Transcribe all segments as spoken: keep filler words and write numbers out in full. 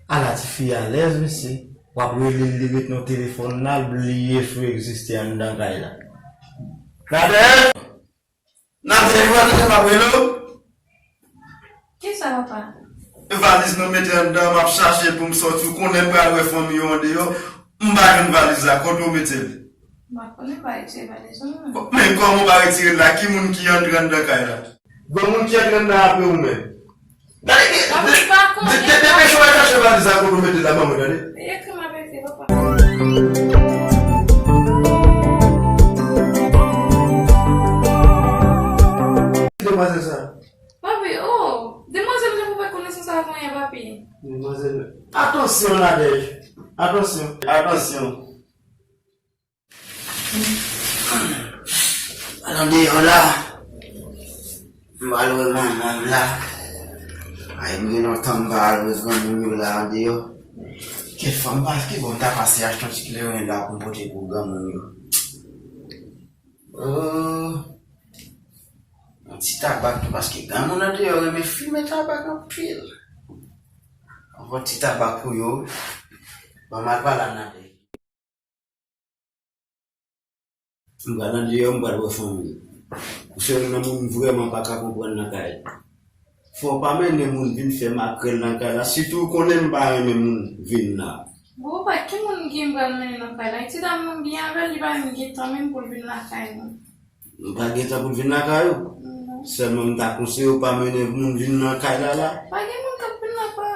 Ala tifi alèz, mesye. W ap rele l, li ret nan telefòn la, l bliye si w egziste anndan kay la. Nadège! Nadège, w ap tande m ap rele w? Kisa, papa? Valiz nou mete anndan, m ap chache l pou m sòti. Ou konnen m pral wè fanmi yo andeyò. M pa jwenn valiz la, kote w mete l? M pa konnen, m pa retire valiz ou non. Men kòman w pa retire l la? Ki moun ki antre anndan kay la? Gen moun ki antre anndan apre ou menm. Gade ki, de, de, de, depeche w al chache valiz la kote w mete l la ban mwen, tande? Ekri m ap ekri, papa. Demwazèl sa. Papi, oh, demwazèl la pou fè konesans avè mwen, papi. Demwazèl. Atansyon, Nadège. Atansyon. Atansyon. Al andeyò la. M al wè manman m la. Ay, m gen lontan m pa al wè granmoun yo la andeyò. Kèk fwa m pa, ki bò m ta pase achte yon ti kleren la pou m pote pou granmoun yo. Oh. Yon ti tabak tou, paske granmoun andeyò renmen fimen tabak anpil. Yon ti tabak pou yo. Ban m al pale a Nadège. M pral andeyò, m pral wè fanmi. Ou se youn nan moun m vrèman pa ka konprann nan kay. Fò w pa mennen moun vin fè makrèl nan kay la, sitou ou konnen m pa renmen moun vin la. Bon, papa, ki moun ki m pral mennen nan kay la? E ti dam nan byen avè l, li pa menm gen tan menm pou l vin lakay nou. M pa gen tan pou l vin lakay ou? Non. Sèlman m ta konseye w pa mennen moun vin nan kay la la. Pa gen moun k ap vin la, pa.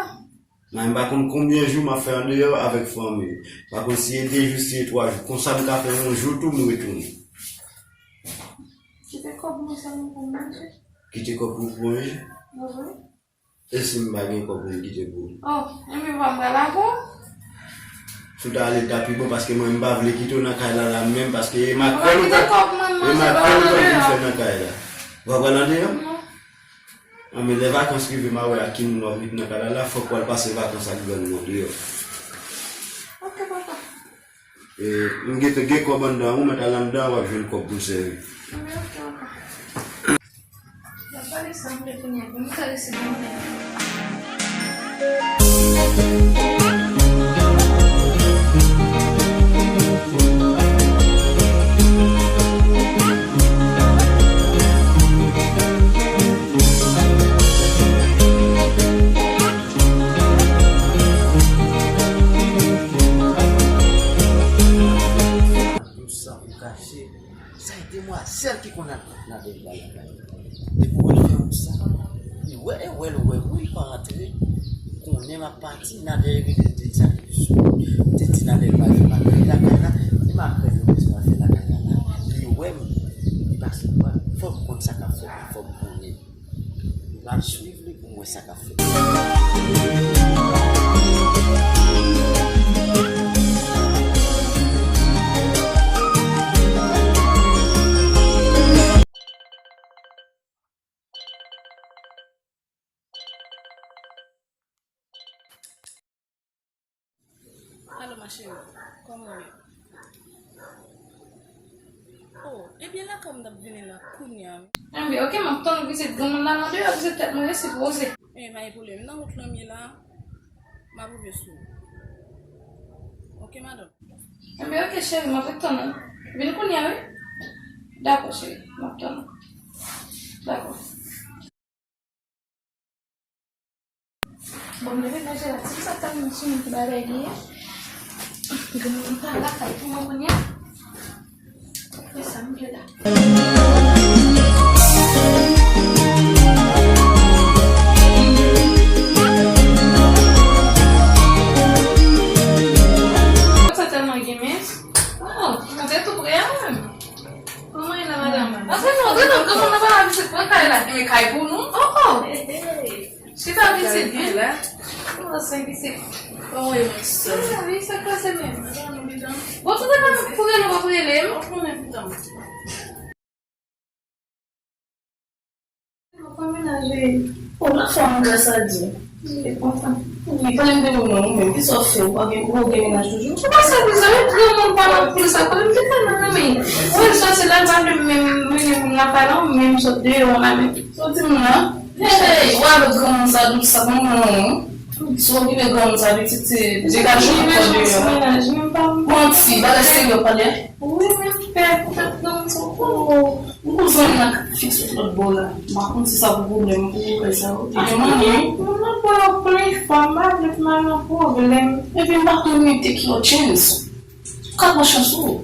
Mwen m pa konn konbyen jou m ap fè andeyò avèk fanmi. Pa konn si e de jou, si e twa jou. Konsa m ka fè yon jou tou m retounen. Kite kòb mwen sèlman pou m manje. Kite kòb pou w manje? Wi. E si m pa gen kòb pou m kite pou ou? Oh, enben pa m pral avè w. Si w ta ale, l ta pi bon, paske mwen m pa vle kite w nan kay la la menm, paske e makrèl ou ta, e makrèl ou ta vin fè nan kay la. Ou pa pral andeyò? Non. Anben, lè vakans rive, m a wè ak ki moun w ap ret nan kay la la, fòk w al pase vakans ak grann ou deyò. Ok, papa. E, m gen, gen kòb anndan, ou mèt al anndan, w ap jwenn kòb pou w sèvi. Anben, ok, papa. M ap pale sa m vle kounye a, pou m karese granmoun nan. Sa pou kache. Sa e demwazèl ki konn al Nadège ba lakay. Depi w wè l fè wout sa, li wè, e wè l wè wi, li pa rantre. Konnen m ap pati, Nadège rele l, te di sa ki sou. Te di Nadège pa fè makrèl lakay la, li makrèl yo bezwen al fè lakay la la. Li wè m, li pase pa, fò m konn sa k ap fèt, fò m konnen. M pral swiv li pou m wè sa k ap fèt. Alo, ma chérie, kòman w ye? Oh, ebyen, lakay m t ap vini la kounye a. Anben, ok, m ap tann ou vizit granmoun nan, nan deyò, vizit tèt mwen resi poze. Eh, pa gen pwoblèm, nan wout lan m ye la, m ap rive sou ou. Ok, madanm. Anben, ok, cheri, m ap ret tann ou. Vin kounye a, wi. Dakò, cheri, m ap tann ou. Dakò. Bon, m leve manje la. Ti fi sa tèlman soumoun ki bagay li ye. Granmoun pa lakay pou mwen kounye a. Fè sa m vle la. Sa tèlman gen men. Oh, mwen te tou prè a mwen. Kòman e la, madanm? Antre non, antre non, granmoun nan pa la vizit pran kay la. E kay pou nou? Oh, oh. Chita vizit, wi. Oh, se vizit. Kòman e, ma sè? Ah, wi, sa k pase menm? Bon, tout depannman pou rele ou pa pou rele m. Mwen pa menaj, wi. Bon, nan fòm gras a Dye. Li kontan. Wi, pale m de ou non, ou menm, kisa w fè? Ou pa gen, ou gen menaj toujou? Ou pa sa pou sa, wi, granmoun pa nan poul sa, pale m de kay la, non, men. Ou wè, sòti la, l pa vle menm mennen moun lakay la, ou menm sot deyò la, men. Sòti m la. Hey, ou avèk granmoun sa, doub sa, bon, bon, bon. Si w okipe granmoun sa, pitit, se degaje w ankò deyò. Manti, bagay serye w pale a. Wi, men pè, kontak granmoun sa ankò. M gon zanmi nan k ap fiks sot lòt bò la. M pa konn si sa pou pwoblèm pou ou fè sa, wi. Epi manmi, wi. Mwen nan pran yon plen fwa, m pa vle pou m al nan pwoblèm. Epi m pa konn mete ki lòt chens. Ou ka pran chans ou.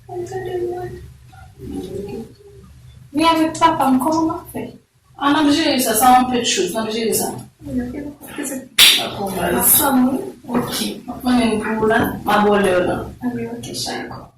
Ou tande mwen? Li avèk papa m, kòman m ap fè? A, n ap jere sa, sa yon pèt choz, n ap jere sa. Dakò, baz. Ansanm, wi. Ok, m ap mennen l pou ou la, m a ba w lè w la. Anben, ok, cheri. Dakò.